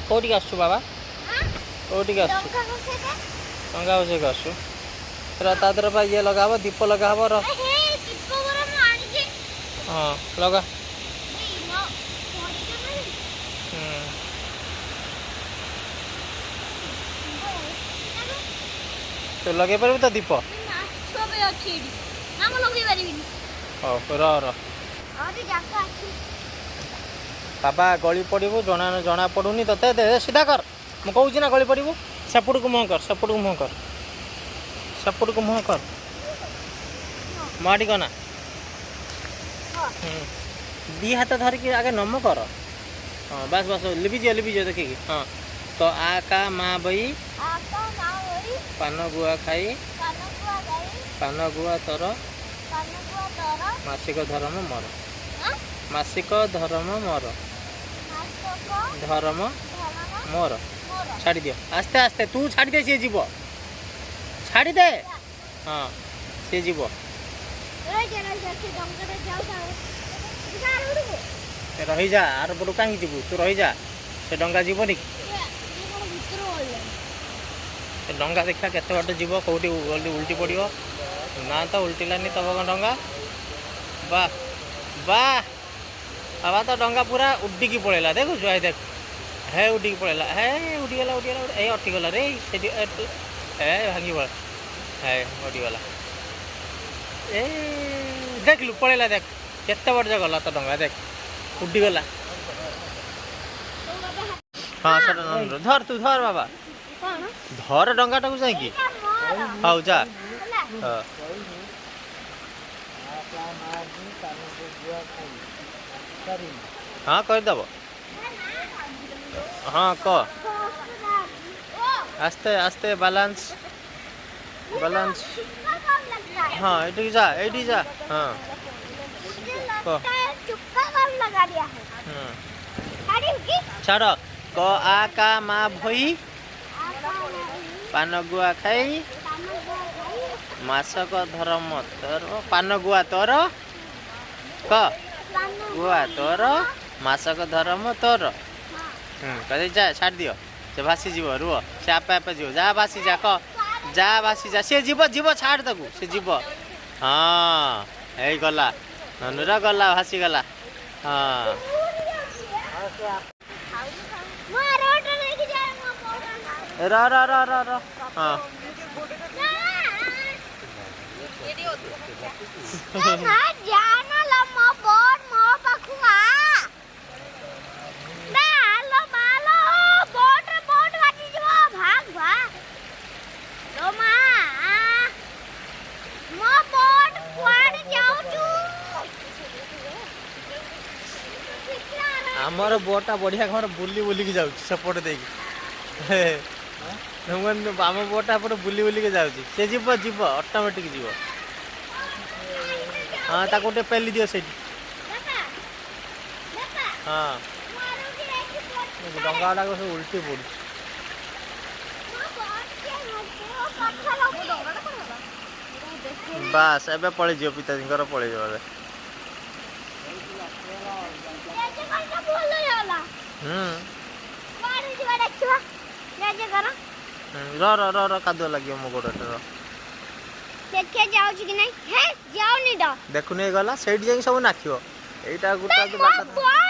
କୋଉଠିକି ଆସୁଛୁ ବାବା? କୋଉଠିକି ଆସୁଛୁ? ଟଙ୍କା ବସେଇଦେ। ଟଙ୍କା ବସେଇକି ଆସୁଛୁ? ର, ତା ଦେହରେ ପା ଇଏ ଲଗା ହବ, ଦୀପ ଲଗା ହବ, ର। ହେ, ଦୀପ ବର ମୁଁ ଆଣିଛି। ହଁ, ଲଗା। ଏଇ ନ ପଡିଯିବ। ତୁ ଲଗେଇ ପାରିବୁ ତ ଦୀପ? ମାଛ ବି ଅଛି ଏଠି। ନା, ମୁଁ ଲଗେଇ ପାରିବିନି। ହଉ, ର ର। ଆହୁରି ଜାଗା ଅଛି। ବାବା, ଗଳି ପଡ଼ିବୁ। ଜଣା ଜଣା ପଡ଼ୁନି ତତେ? ଦେ, ସିଧା କର। ମୁଁ କହୁଛି ନା, ଗଳି ପଡ଼ିବୁ। ସେପଟକୁ ମୁହଁ କର, ସେପଟକୁ ମୁହଁ କର, ସେପଟକୁ ମୁହଁ କର। ମାଡ଼ି କନା। ହୁଁ, ଦି ହାତ ଧରିକି ଆଗେ ନମ କର। ହଁ, ବାସ୍ ବାସ୍, ଲିଭିଯିବ, ଲିଭିଯିବ ଦେଖିକି। ହଁ, ତ ଆ କା ମା ବଇ। ଆକା ମା ହୋଇ। ପାନ ଗୁଆ ଖାଇ। ପାନ ଗୁଆ ଗାଇ। ପାନ ଗୁଆ ତୋର। ପାନ ଗୁଆ ତୋର। ମାସିକ ଧର୍ମ ମୋର। ଆଁ? ମାସିକ ଧର୍ମ ମୋର। ମାସକ ଧର୍ମ ଧର୍ମ ମୋର। ମୋର। ଛାଡ଼ିଦିଅ, ଆସ୍ତେ ଆସ୍ତେ। ତୁ ଛାଡ଼ିଦେ, ସିଏ ଯିବ। ଛାଡ଼ିଦେ, ହଁ, ସିଏ ଯିବ। ରହିଯା, ରହିଯା, ସେ ଡଙ୍ଗାଟା ଯାଉ ତାପରେ ଯିବା ଆରପଟକୁ। ରହିଯା, ଆର ପଟୁ କାହିଁକି ଯିବୁ? ତୁ ରହିଯା, ସେ ଡଙ୍ଗା ଯିବନି କି? ଇଏ କଣ ଭିତରୁ ଗଲାଣି? ସେ ଡଙ୍ଗା ଦେଖିବା କେତେ ବାଟ ଯିବ, କୋଉଠି ଉଲ୍ଟି ପଡ଼ିବ। ନା ତ, ଉଲ୍ଟିଲାନି ତମ ଡଙ୍ଗା। ବାহ ବାହ ବାବା, ତ ଡଙ୍ଗା ପୁରା ଉଡ଼ିକି ପଳେଇଲା। ଦେଖୁଛୁ? I ଦେଖ, ହେ, ଉଡ଼ିକି ପଳେଇଲା। ହେ, ଉଡ଼ିଗଲା, ଉଡ଼ିଗଲା, ଏ ଅଟିଗଲା ରେ ସେଠି। ଏ ଭାଙ୍ଗି ପଳେଇ, ହେ, ଉଡ଼ିଗଲା। ଏ ଦେଖିଲୁ, ପଳେଇଲା। ଦେଖ କେତେ ବାଟ ଗଲା ତ ଡଙ୍ଗା, ଦେଖ, ଉଡ଼ିଗଲା। ହଁ, ସେଟା ଧର, ତୁ ଧର ବାବା। କଣ? ଧର ଡଙ୍ଗାଟାକୁ ଯାଇକି। ଏଇଟା ମୋର। ହଉ, ଯା। ହେଲା। ହଁ। ହଁ, କରିଦେବ। ହଁ, କହ। ଆସ୍ତେ ଆସ୍ତେ, ବାଲାନ୍ସ, ବାଲାନ୍ସ। ହଁ, ଏଇଠିକି ଯା, ଏଇଠିକି ଯା। ହଁ, କହ। चुक्का कम लगा दिया है। ହୁଁ। ଛାଡ଼ିବୁ କି? ଛାଡ଼। କ ଆ କା ମା ଭଇ ପାନ ଗୁଆ ଖାଇ ମାସକ ଧର୍ମ ତୋର, ପାନ ଗୁଆ ତୋର, କ ଗୁଆ ତୋର, ମାସକ ଧର୍ମ ତୋର। ହୁଁ, କହି ଯା, ଛାଡ଼ି ଦିଅ। ସେ ଭାସିଯିବ, ରୁହ। ସେ ଆପେ ଆପେ ଯିବ। ଯା, ଭାସି ଯା, କହ, ଯା, ଭାସି ଯା। ସିଏ ଯିବ, ଯିବ, ଛାଡ଼ ତାକୁ, ସେ ଯିବ। ହଁ, ହେଇଗଲା, ନନୁର ଗଲା, ଭାସିଗଲା। ହଁ। ମୁଁ ଆର ନେଇକି ଯାଏ ମୋ ବଡ଼। ର ର ର ର ର, ହଁ। ନା, ଜାନା ଲୋ, ମୋ ବୋଟ ମୋ ପାଖକୁ ଆ ନା ଲୋ ମାଲୋ, ବୋଟରେ ବୋଟ ବାଜିଯିବ। ଭାଗ ଭାଗ ଲୋ ମା, ମୋ ବୋଟ, କୁଆଡ଼େ ଯାଉଛୁ? ଆମର ବୋଟଟା ବଢିଆ ଘର ବୁଲି ବୁଲିକି ଯାଉଛି ସେପଟେ ଦେଇକି। ମୁଁ କହିଲି, ଆମ ବୋଟଟା ଏପଟେ ବୁଲି ବୁଲିକି ଯାଉଛି। ସେ ଯିବ, ଯିବ, ଅଟୋମେଟିକ ଯିବ। ହଁ, ତାକୁ ଟିକେ ପେଲି ଦିଅ ସେଇଠି। ବାପା, ବାପା। ହଁ। ମୁଁ ଆରଟି ଏଇଠି ବୋଟ। ଡଙ୍ଗା ଗୁଡ଼ାକ ସବୁ ଉଲ୍ଟି ପଡୁଛି। ମୋ ବୋଟ କିଏ ମୋ କଥା ଲଗେଇ। ବାସ୍, ଏବେ ପଳେଇଯିବ, ପିତାଜୀଙ୍କର ପଳେଇଯିବ ଏବେ। ଜେଜେ କହିଲା ଭୁଲ ହେଇଗଲା। ହୁଁ। କୁଆଡ଼େ ଯିବା ଦେଖିବା ଜେଜେ କର। ହୁଁ, ର ର ର ର, କାଦୁଅ ଲାଗିବ ମୋ ଗୋଡ଼ରେ, ର। ଦେଖିଆ ଯାଉଛି କି ନାଇଁ। ହେ, ଯାଉନି ତ। ଦେଖୁନି, ଏଇ ଗଲା ସେଇଠି ଯାଇକି ସବୁ ନାଖିବ। ଏଇଟା ଗୋଟେ ମୋ ବାଟ। ବୋଟ।